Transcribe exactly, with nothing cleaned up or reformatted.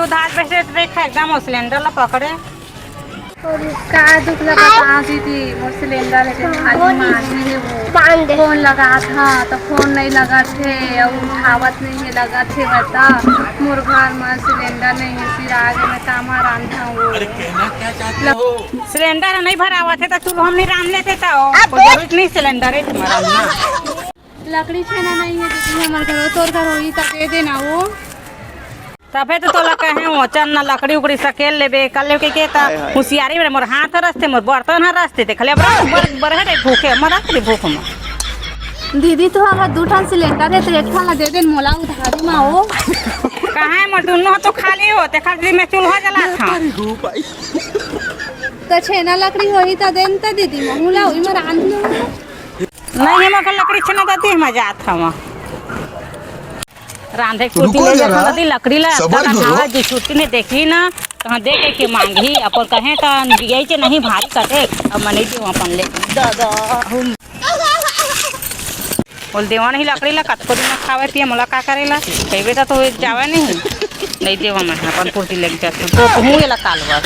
उधार बैठे तो देखा एकदम वो सिलेंडर ला पकड़े। और का दुख लगा कहाँ दीदी, मोर सिलेंडर है, तेन खाली मांझे है वो। बांध दे। फोन लगात हा, तो फोन नहीं लगत है, और उठावत नहीं है, लगत है बता। मोर घर में सिलेंडर नहीं है, फिर आगे में कामा रांधा वो। अरे कहना क्या चाहते हो? सिलेंडर नहीं भरावत है, तो चूल्हा में नहीं रांध लेते, तो कोई जरूरत नहीं सिलेंडर है तुम्हारा ना। लकड़ी छेना नहीं है दीदी, हमर घर, तोर घर होही त दे देना वो। तभे तो तोला कहे हो, चल ना लकड़ी उकड़ी सकेल लेबे, कर लेबे के, के त हाय, हाय। होशियारी में मोर हाथ ह रस्ते, मोर बर्तन ह रस्ते, देख ले, बड़ा बर-, बरहर है भूखे, मरत रे भूख में। दीदी, तो हमार दू ठन सिलेंडर है, तो एक ठन ला दे देन मोला उधारी मा हो। कहाँ है मोर दुनो तो खाली हो, ते खाली मैं चूल्हा जला था। तो छेना लकड़ी होही त देन त दीदी, महू ला उही मा रांध लो। नहीं, हम अखन लकड़ी छेना दती, हम जात हवा। रांधे के कुर्ती रुको ले जरा, जात हवा, लकड़ी ला सबर अतका करो। खावा जी, छुट्टी में देखी ना, कहाँ दे के, के मांगी, अपन कहे त दियई के नहीं भारी कटे, अब मने जो अपन ले। दादा, हम बोल देवा नहीं लकड़ी ला, कतको दिन खावे पिए, मोला का करेला, कहिबे त तो जावे नहीं, नहीं देवा मैं अपन कुर्ती लेके जात हूँ, तो कहूँ ये ला कालवा।